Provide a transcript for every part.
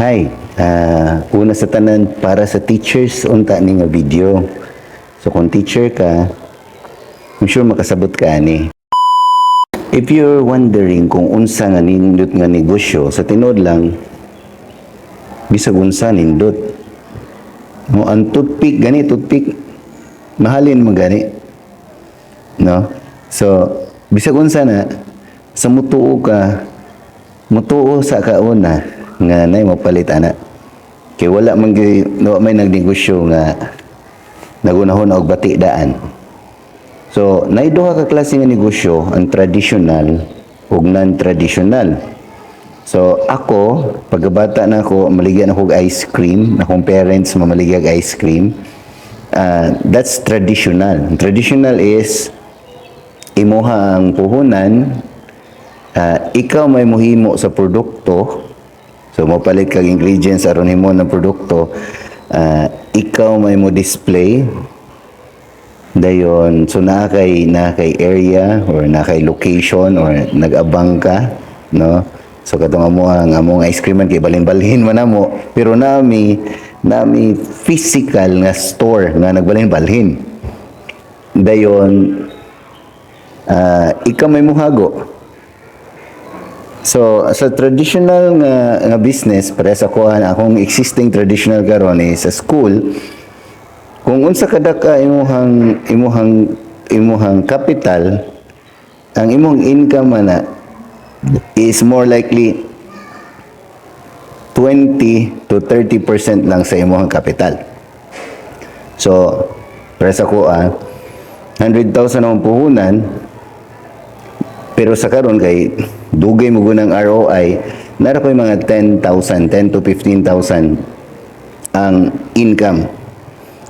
Hi, una sa tanan, para sa teachers unta ni nga video. So kung teacher ka, I'm sure makasabot ka ani. If you're wondering kung unsa nga nindot nga negosyo, sa tinuod lang, bisag unsa nindot. Mo ang toothpick gani, toothpick mahalin mo gani. No? So, bisag unsa na sa mutuo ka, mutuo sa kauna nga nay mapalit ana. Kay wala man gyud no may nagnegosyo nga nagunahon og bati daan. So, nay duha ka klase nga negosyo, ang traditional ug non-traditional. So, ako, pagkabata na ako, maligyan ako og ice cream. Akong parents mamaligya og ice cream. That's traditional. Traditional is imuha ang puhunan, ikaw may muhimo sa produkto. So, mopalit kag ingredients aron himo ng produkto. Ikaw may mo display. Dayon, so naa kay area or naa kay location or nag-abang ka, no? So katong amo ang among ice cream man kay balhin-balhin man namo, pero nami physical nga store nga nagbalhin-balhin. Dayon ikaw may muhago. So sa traditional nga business, pare sa kuan, akong existing traditional karon is sa school. Kung unsa kadaka imuhang capital, ang imong income man na is more likely 20 to 30% lang sa imuhang capital. So, para sa kuha, 100,000 ang puhunan, pero sa karon kay dugay mo gunang ROI, nara ko'y mga 10,000, 10 to 15,000 ang income.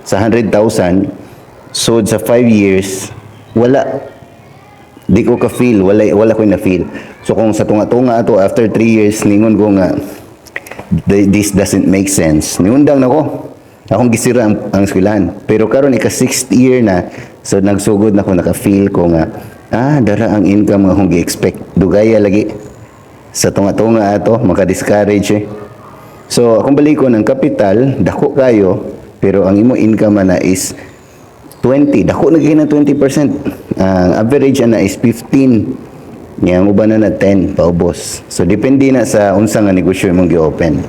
Sa 100,000, so sa 5 years, wala. Di ko ka-feel, wala ko na-feel. So kung sa tunga-tunga ato, after 3 years, ningon ko nga, "This doesn't make sense." Niundang na ko. Akong gisira ang eskwelahan. Pero karon ika sixth year na, so nagsugod na ko naka-feel ko nga, dara ang income nga akong gi-expect. Dugaya lagi. Sa tunga-tunga ato, maka-discourage eh. So, akong balikon ang kapital, dako kayo, pero ang imo income na is 20. Dako na gyud na 20%. Ang average ana is 15. Nga ang uban na na 10 paubos. So depende na sa unsa nga negosyo imong gi-open.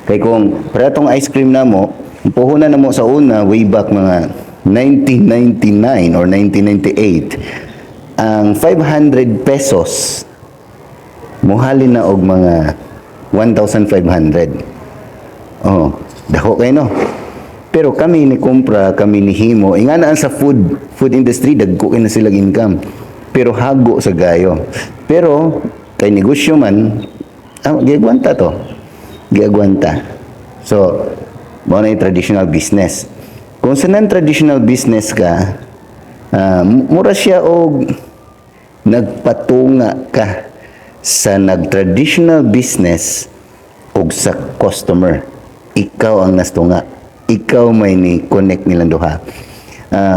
Kay kung paratong ice cream namo, ang puhunan namo sa una way back mga 1999 or 1998, ang 500 pesos muhalin na og mga 1,500. Oh, dako kay, no. Pero kami ni kumpra, kami ni himo, ingana ang sa food industry, dagko kay na sila income. Pero hago sa gayo. Pero kay negosyo man, giagwanta to. Giagwanta. So, mao na yung traditional business. Kung sa non-traditional business ka, mura siya og nagpatunga ka sa nag-traditional business ug sa customer. Ikaw ang nastunga. Ikaw may ni connect nilang duha.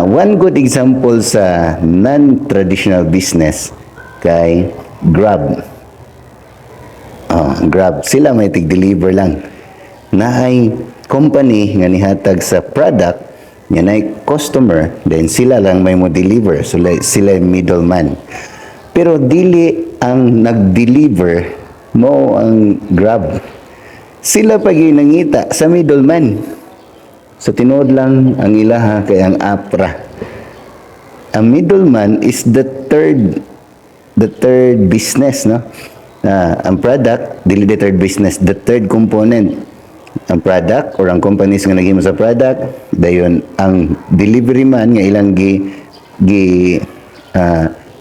One good example sa non-traditional business kay Grab. Oh, Grab. Sila may tig-deliver lang. Naay company nga nihatag sa product, nga naay customer, then sila lang may mo deliver. So like, sila yung middleman. Pero dili ang nag-deliver mo ang Grab. Sila pag nangita sa middleman. Sa tinuod lang, ang ilaha kay ang APRA. Ang middleman is the third business, no? Ang product, dili the third business, the third component. Ang product or ang companies nga naghimo sa product, dayon ang delivery man nga ilang gi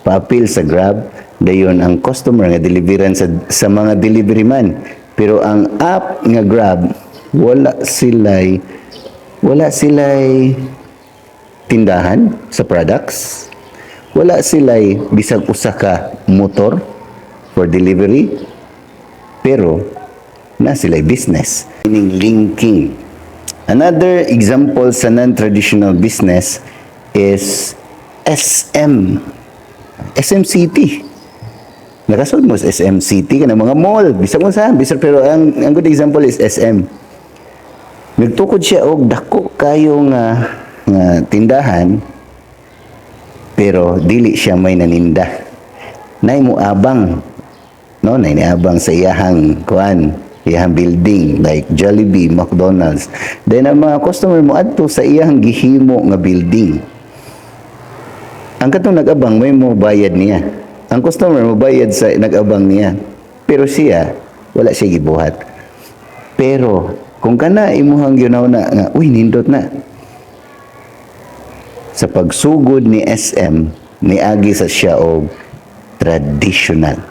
paapil sa Grab, dayon ang customer nga deliveran sa mga delivery man. Pero ang app nga Grab, wala sila'y tindahan sa products. Wala sila'y bisag usa ka motor for delivery. Pero na sila'y business. Meaning linking. Another example sa non-traditional business is SM. SM City. Nakasud mo sa SM City, kanang mga mall, bisag mo sa bisag, pero ang good example is SM. Nagtukod siya og dako kayo nga tindahan, pero dili siya may naninda. Nay mo abang, no, nay niabang sa iyahang kuan, iyahang building, like Jollibee, McDonald's. Then ang mga customer mo adto sa iyahang gihimo nga building. Ang katong nag-abang, may mo bayad niya. Ang customer mo bayad sa nag-abang niya. Pero siya, wala siya gibuhat. Pero kung kana imuhang ginaw na nga, uy, nindot na. Sa pagsugod ni SM, niagi sa siya og traditional.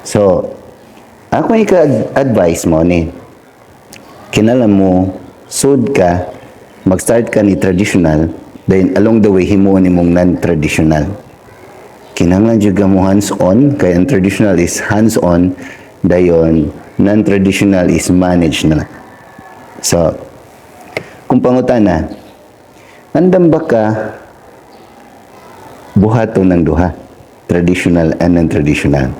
So, ako ika-advise mo ni, kinala mo, sud ka, mag-start ka ni traditional, then along the way, himuon nimong non-traditional. Kinahanglan jud ka mo hands-on, kay ang traditional is hands-on, dayon non-traditional is managed na lang. So, kung pangutana, andam ba ka buhaton ng duha? Traditional and non-traditional.